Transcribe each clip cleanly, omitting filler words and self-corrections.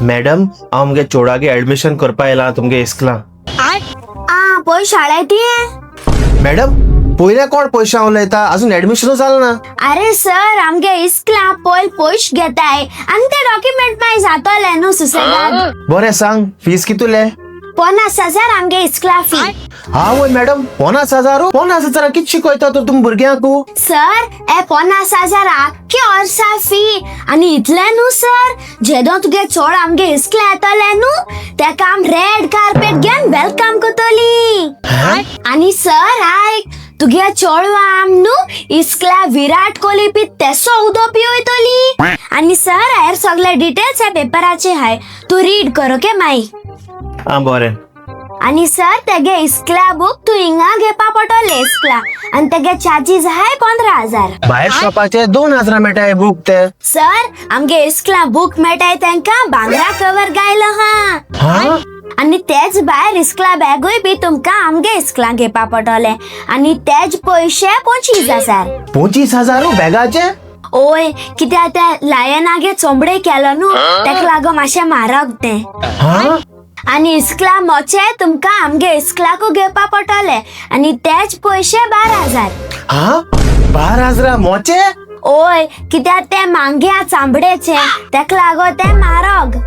Madam, हांव मुगे चेडवागे admission करपा येयला तुमगे इस्कलां. आ पय शाळेत ती. मॅडम, पयले कोण पयशे उलयता? अजून एडमिशनूच जालें ना. अरे सर, आमगे इस्कला पयल पयश घेताय आनी ते डॉक्युमेंट मागीर जातले न्हू सुसेगाद. बरें सांग, फीस कितुले? 50,000 आमगे इस्कला फी. हा वय मॅडम, 50,000? 50,000 कित शिकयता तर तुमी भुरग्यांक? सर, ए 50,000 आख्खे वर्सा फी. आनी इतले न्हू सर, जेदो तुगे चोड आमगे इस्कला येतले न्हू, तेका आम रेड कार्पेट घेवन welcome करतली. आनी सर आयक, तुगे चेडवा आम न्हू इस्कला विराट कोहली पी तेसो उदो पिवयतली. आनी सर, हेर सगळे डिटेल्स ह्या पेपराचे हाय, तूं रीड कर, ओके माई. आं बरें. आनी सर, तेगे इस्कला बूक तूं हिंगा घेवपा पडटले इस्कला आनी तेगे चार्जीस आहाय 15,000. भायर शॉपाचे 2,000 मेळटा बूक ते. सर, आमगे इस्कला बूक मेळटाय तेंका भांगरा कवर गायलो हा. हा? आनी तेच भायर इस्कला बॅगूय बी तुमकां आमगे इस्कला घेवपा पडटले आनी तेच पयशे 25,000. 25,000 बॅगाचे? ओय, कित्याक ते लायनागे चोंबडे केलो न्हू, तेका लागो मातशें म्हारग तें. हा? आनी इस्कला मोचे तुमकां आमगे इस्कलाकू घेवपा पडटले आनी तेच पयशे 12,000. हा, 12,000 मोचे? ओय, कित्याक ते मांग्या चांबडेचे, तेका लागो ते म्हारग.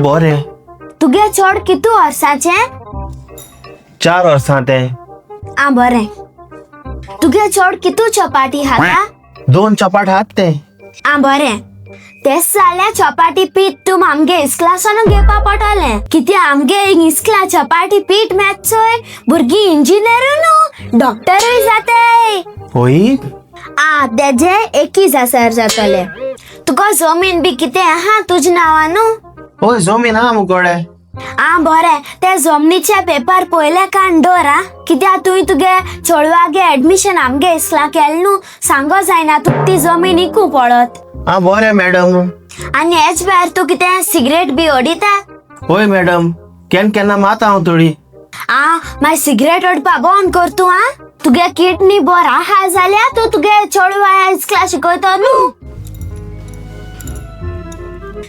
बरें. तुगे चोड कितू वर्साचे? 4 वर्सां तें. आ बरें. तुगे चोड कितू चपाटी खाता? 2 चपाट हात ते. आ बरें, तेच जाल्यार चपाटी पीठ तूं आमगे इस्कलासान घेवपा पडटलें, कित्याक आमगे इस्कला चपाटी पीठ मेळचोय भुरगीं इंजिनियर न्हू डॉक्टरूय जाताय. होय? आ तेजे 21,000 जातले. तुका जमीन बी कितें आहा तुज्या नांवान न्हू? होय, जमीन आहा मुकोडे. आ बरें, ते जमनीचे पेपर पयले काण दवर आ, कित्याक तुवें तुगे चेडवागे एडमिशन आमगे इस्कला केलें न्हू, सांगो जायना तुका ती जमीन इकूं पडत. आ बरें मॅडम. आनी हेच भायर तूं कितें सिगरेट बी ओडिता? होय मॅडम, केन्ना केन्ना माता हांव थोडी. आ मागीर सिगरेट ओडपा बंद कर तूं. आ तुगे किडनी बर आहा जाल्यार तूं तुगे चेडवा इस्कला शिकयतो न्हू.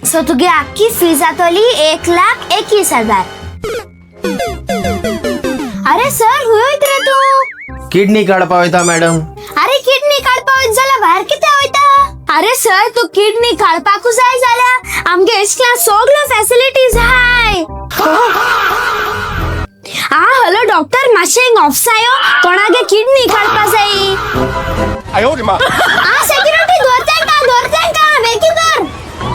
सो तुगे आख्खी फी जातली 1,21,000. अरे सर, हुंय वयता रे तूं? किडनी काडपा वयता मॅडम. अरे, किडनी काडपा वयता जाल्यार भायर कितें वयता? अरे सर, तूं किडनी काडपाकू जाय जाल्यार आमगे इस्कला सगळ्यो फॅसिलिटीज हाय. आ हॅलो डॉक्टर, मातशें हिंग ऑफिसा यो, कोणागे किडनी काडपा जाय. आ सेक्युरिटी दवर.